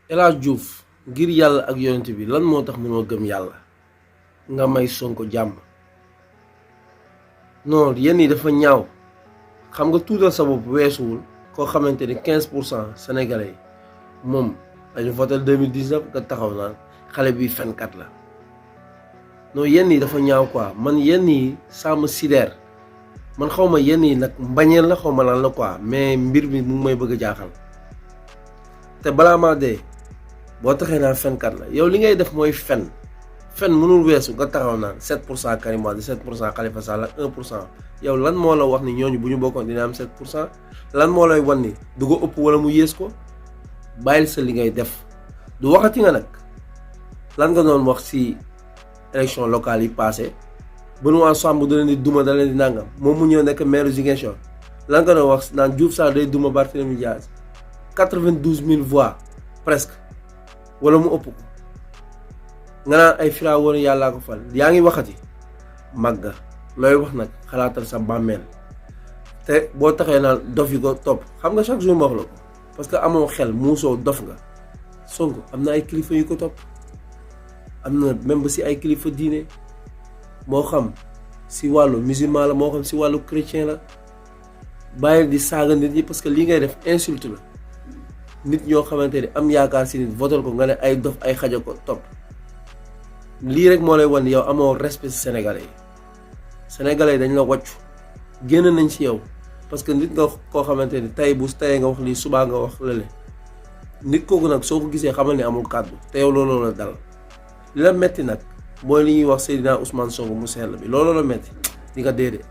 El Hadj Diouf ngir yàlla ak yonent bi lan moo tax mënoo gëm yàlla nga may Sonko jàmm non yenn yi dafa ñaaw xam nga tuutal sa bopp weesuwul koo xamante ni 15% sénégalais yi moom dañu voté 2019 nga taxaw naan xale bi fenkat la non yenn yi dafa ñaaw quoi man yenn yi ça me sidère man xaw ma yenn yi nag mbañeel la xaw ma lan la quoi mais mbir mi mu ngi may bëgg a jaaxal te balaa maa dee boo taxee naan fenkat la yow li ngay def mooy fen mënul weesu nga taxaw naan 7% Karim Wade 7% Khalifa Sall ak 1% yow lan moo la wax ni ñooñu bu ñu bokkoon dina am 7% lan moo lay wan ni du ko ëpp wala mu yées ko bàyyil sa li ngay def du waxati nga nag lan nga doon wax ci élection locale yi passé Benoît Sambou da leen di duma da leen di nangam moom mu ñëw nekk maire Ziguinchor lan nga doon wax naan Diouf Sarr day duma Barthélémy Dias 92 000 voix presque wala mu ëpp ko nga naan ay fira woon yàllaa ko fal yaa ngi waxati màgga looy wax nag xalaatal sa bàmmeel te boo taxee naan dof yi ko topp xam nga chaque jour ma wax la ko parce que amoo xel muusoo dof nga Sonko am na ay kilifa yu ko topp am na même ba si ay kilifa diine moo xam si wàllu musulman la moo xam si wàllu chrétien la bàyyil di saaga nit ñi parce que lii ngay def insulte la nit ñoo xamante ni am yaakaar si nit votal ko nga ne ay dof ay xaja ko topp lii rek moo lay wan yow amoo respect si sénégalais yi sénégalais yi dañ la wàccu génn nañ ci yow parce que nit nga koo xamante ni tey bu teyee nga wax lii subaa nga wax lële nit kooku nag soo ko gisee xamal ni amul kàddu te yow looloo la dal li la metti nag mooy li ñuy wax Seydina Ousmane Sonko mu sell bi looloo la metti di nga déedee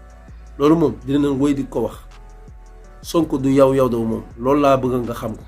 loolu moom dinañ wéy di ko wax Sonko du yow yow da moom loolu laa bëgg nga xam ko